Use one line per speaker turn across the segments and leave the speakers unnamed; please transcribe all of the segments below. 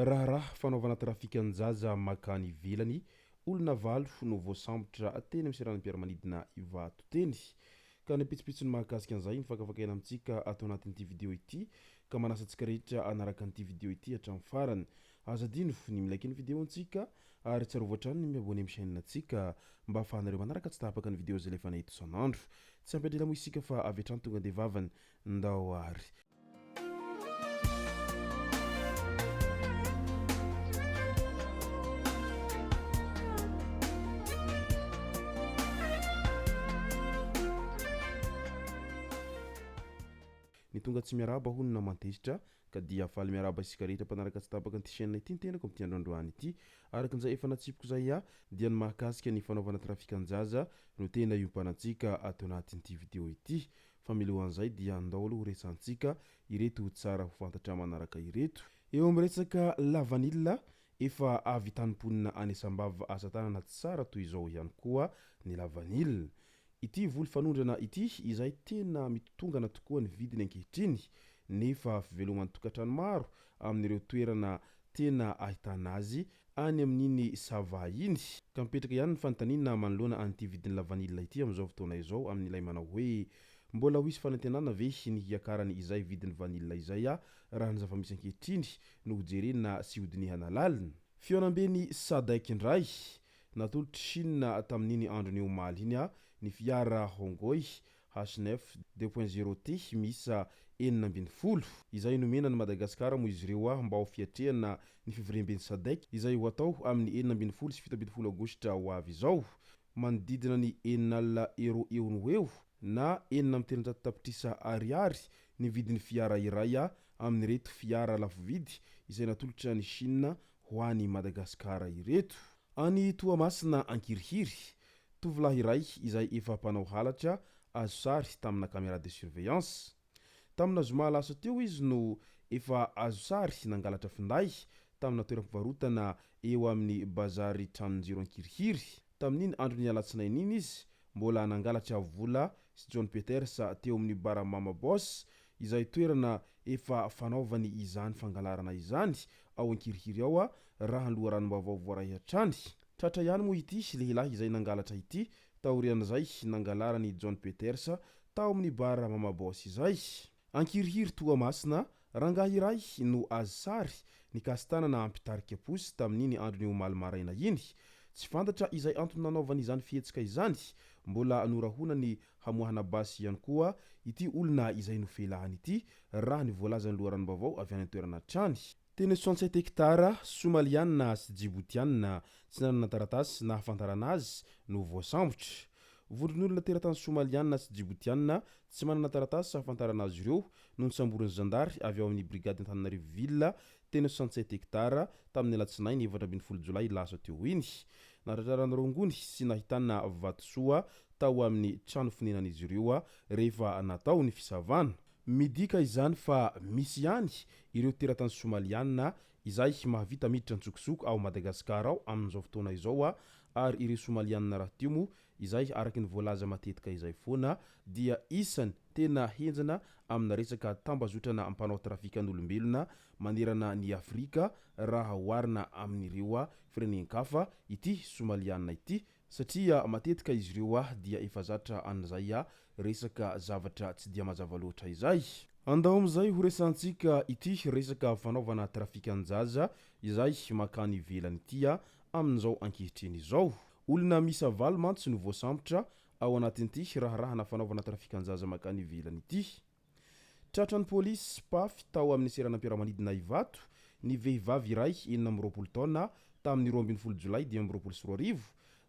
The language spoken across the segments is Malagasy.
Raharaha fanaovana trafikan-jaza makany ivelany, olona valo no voasambotra teny amin'ny seranam-piaramanidina Ivato teny. Ka ny pitsopitsony mahakasika an'izay no fakafakaina amintsika ato anatin'ity video ity ka manasa antsika rehetra hanaraka an'ity video ity hatramin'ny farany. Aza adino ny mi-like ny video antsika ary tsarovy hatrany ny mi-abonner amin'ny chaîne antsika mba ahafahanareo manaraka tsy tapaka ny video izay alefanay eto isan'andro. Tsy ampy andrela moa isika fa avy hatrany tonga dia vavany. Ndao ary. Ny tonga tsy miarahaba hono naman-tezitra ka dia faly miarahaba isika rehetra mpanaraka tsy tapaka an'ity chaîne ity ny tenako amin'ity andro androany ity. Araka izay efa natsipiko izay aho dia ny mahakasika ny fanaovana trafikan-jaza no tena iompanantsika ato anatin'ity vidéo ity. Fa milohan'izay dia andao aloha ho resahantsika ireto tsara ho fantatra manaraka ireto. Eo amin'ny resaka lavanila, efa ahavitan'ny mponina any Sambava asa tanana tsara toy izao ihany koa ny lavanila. Ity voly fanondrana ity izay tena mitotongana tokoa ny vidiny ankehitriny nefa fiveloman'ny tokantrano maro amin'ireo toerana tena ahitana azy any amin'iny Sava iny. Ka mipetraka ihany ny fanontaniana manoloana an'ity vidin'ny lavanila ity amin'izao fotoana izao amin'ilay manao hoe, mbola ho hisy fanantenana ve ny hiakarany izay vidin'ny vanila izay raha ny zava-misy ankehitriny no hojerena sy hodinihana lalina? Fihaonamben'ny Sadec indray, natolotr'i Chine tamin'iny andron'ny omaly iny ny fiara Hongoi HNF deux point zéro T miisa 16, izay nomena an'i Madagasikara moa izy ireo mba ho fiatrehana ny fivoriamben'ny Sadec izay ho atao amin'ny 16 sy 17 aogositra ho avy izao. Manodidina ny 60 euro eo no ho eo na 306 tapitrisa ariary ny vidin'ny fiara iray amin'ireto fiara lafovidy izay natolotra an'i Chine ho an'i Madagasikara ireto. Any Toamasina Ankirihiry, tovolahy iray izay efa mpanao halatra azo sary tamina caméra de surveillance. Tamina zoma lasa teo izy no efa azo sary nangalatra finday tamina toeram-pivarotana eo amin'ny bazary Tranonjiro Ankirihiry. Tamin'iny andron'ny alatsinainy iny izy mbola nangalatra vola sy John Peters teo amin'ny bar Mama Boss izay toerana efa fanaovany izany fangalarana izany ao Ankirihiry ao raha ny loharanom-baovao voaray hatrany. Tratra ihany moa ity lehilahy izay nangalatra ity taorian'izay nangalaran'i John Peters tao amin'ny bar Mama Boss izay. Ankirihiry Toamasina, rangahy iray no azo sary nikasi-tanana mpitarika posy tamin'iny andron'ny omaly maraina iny. Tsy fantatra izay antony nanaovany izany fihetsika izany. Mbola norahonany hamoahana basy ihany koa ity olona izay nofelahany ity, raha ny voalazan'ny loharanom-baovao avy any an-toerana hatrany. Teny soixante-sept hectares, Somaliana sy Djiboutiana tsy nanana taratasy nahafantarana azy no voasambotra. Vondron'olona teratany Somaliana sy Djiboutiana tsy manana taratasy ahafantarana azy ireo no nosamborin'ny zandary avy ao amin'ny brigady Antananarivo Ville teny soixante-sept hectares tamin'ny alatsinainy 14 jolay lasa teo iny. Nahatratrarana rongony sy nahitana vatosoa tao amin'ny trano fonenan'izy ireo rehefa natao ny fisavana. Midika izany fa misy ihany ireo teratany Somaliana izay mahavita miditra an-tsokosoko ao Madagasikara ao amin'izao fotoana izao ary ireo Somaliana rahateo moa izay araka ny voalaza matetika izay foana dia isany tena henjana amina resaka tambazotrana mpanao trafikan'olombelona manerana ny Afrika raha oharina amin'ireo firenen-kafa ity Somaliana ity Satria matetika izy ireo dia efa zatra an'izay resaka zavatra tsy dia mazava loatra izay. Andao amin'izay ho resahantsika ity resaka fanaovana trafikan-jaza izay mankany ivelany ity amin'izao ankehitriny izao. Olona miisa valo mantsy no voasambotra ao anatin'ity raharahana fanaovana trafikan-jaza mankany ivelany ity. Tratran'ny polisy Paf tao amin'ny seranam-piaramanidina Ivato ny vehivavy iray 26 taona tamin'ny 12 jolay 2025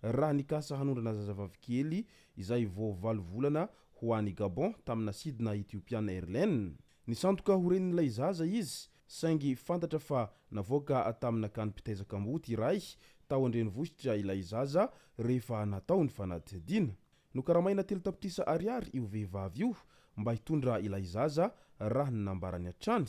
raha nikasa hanondrana zazavavikely izay vao valo volana ho any Gabon tamina sidina Ethiopian Airlines. Nisandoka ho renin'ilay zaza izy saingy fantatra fa navoaka tamina akany mpitaiza kamboty iray tao an-drenivohitra ilay zaza rehefa natao ny fanadihadiana. Nokaramaina telo tapitrisa ariary io vehivavy io mba hitondra ilay zaza, raha ny nambarany hatrany.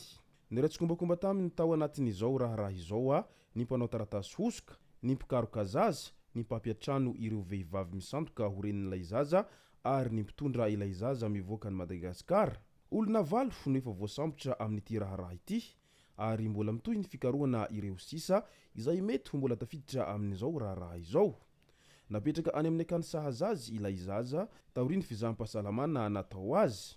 Niray tsikombakomba taminy tao anatin'izao raharaha izao ny mpanao taratasy hosoka, ny mpikaroka zaza, ny mpampiantrano ireo vehivavy misandoka ho renin'ilay zaza ary ny mpitondra ilay zaza mivoaka an'i Madagasikara. Olona valo no efa voasambotra amin'ity raharaha ity. ary mbola mitohy ny fikarohana ireo sisa izay mety ho mbola tafiditra amin'izao raharaha izao. Napetraka any amin'ny akany sahaza azy ilay zaza taorian'ny fizaham-pahasalamana natao azy.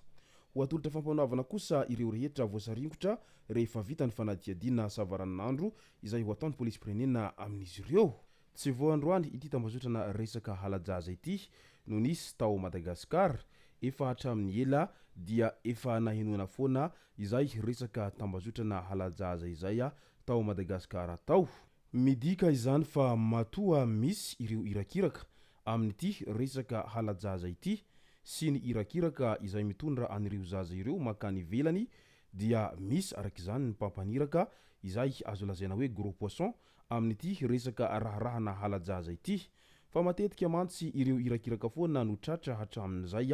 Ho atolotra fampanoavana kosa ireo rehetra voasaringotra rehefa vita ny fanadihadiana savaranonandro izay ho ataon'ny polisim-pirenena amin'izy ireo. Tsy vao androany ity tambazotrana resaka hala-jaza ity no nisy tao Madagasikara. Efa hatramin'ny ela dia efa nahenoana foana izay resaka tambazotrana hala-jaza izay tao Madagasikara tao. Midika izany fa matoa misy ireo irakiraka amin'ity resaka hala-jaza ity sy ny irakiraka izay mitondra an'ireo zaza ireo mankany ivelany dia misy araka izany ny mpampaniraka izay azo lazaina hoe gros poisson amin'ity resaka raharahana hala-jaza ity. Fa matetika mantsy ireo irakiraka foana no tratra hatramin'izay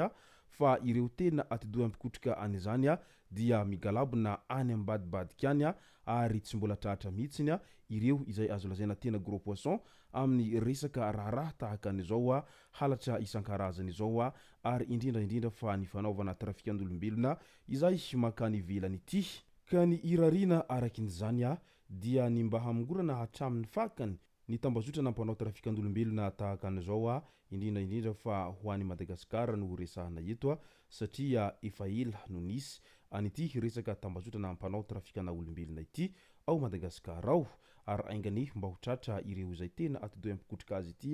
fa ireo tena atidoha mpikotrika an'izany dia migalabona any ambadibadika any ary tsy mbola tratra mihitsiny ireo izay azo lazaina tena gros poisson amin'ny resaka raharaha tahaka an'izao halatra isan-karazany izao ary indrindra indrindra fa ny fanaovana trafikan'olombelona izay mankany ivelany ity. Ka ny irariana arakin'izany dia ny mba hamongorana hatramin'ny fakany ny tambazotrana mpanao trafikan'olombelona tahaka an'izao, indrindra indrindra fa ho an'i Madagasikara no resahana eto satria efa ela no nisy an'ity resaka tambazotrana mpanao trafikana olombelona ity ao Madagasikara ao ary ainganie mba ho tratra ireo izay tena atidoha mpikotrika azy ity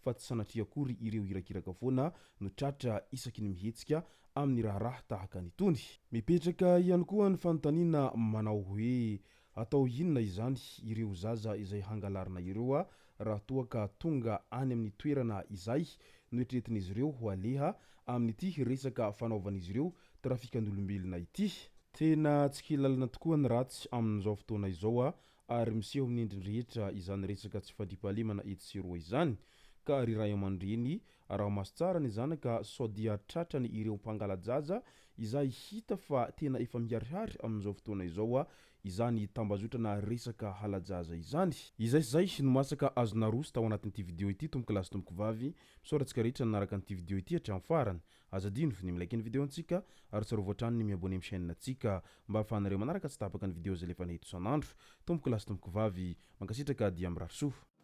fa tsy sanatria akory ireo irakiraka foana no tratra isaky ny mihetsika amin'ny raharaha tahaka an'itony. Mipetraka ihany koa ny fanontaniana manao hoe Atao inona izany ireo zaza izay hangalarina ireo raha toa ka tonga any amin'ny toerana izay noeritreretin'izy ireo ho aleha amin'ity resaka fanaovan'izy ireo trafikan'olombelona ity? Tena tsy kely lalana tokoa ny ratsy amin'izao fotoana izao ary miseho amin'ny endriny rehetra izany resaka tsy fandriampahalemana etsy sy eroa izany ka ry ray aman-dreny araho maso tsara ny zanaka sao dia tratrany ireo mpangala-jaza izay hita fa tena efa miharihary amin'izao fotoana izao izany tambazotrana resaka hala-jaza izany. Izay sy izay no masaka azo naroso tao anatin'ity video ity tompoko lahy sy tompoko vavy, misaotra antsika rehetra nanaraka an'ity video ity hatramin'ny farany. Aza adino ny mi-like ny video antsika ary tsarovy hatrany ny mi-abonner amin'ny chaîne antsika mba ahafahanareo manaraka tsy tapaka ny video izay alefanay eto isan'andro. Tompoko lahy sy tompoko vavy, mankasitraka dia mirary soa.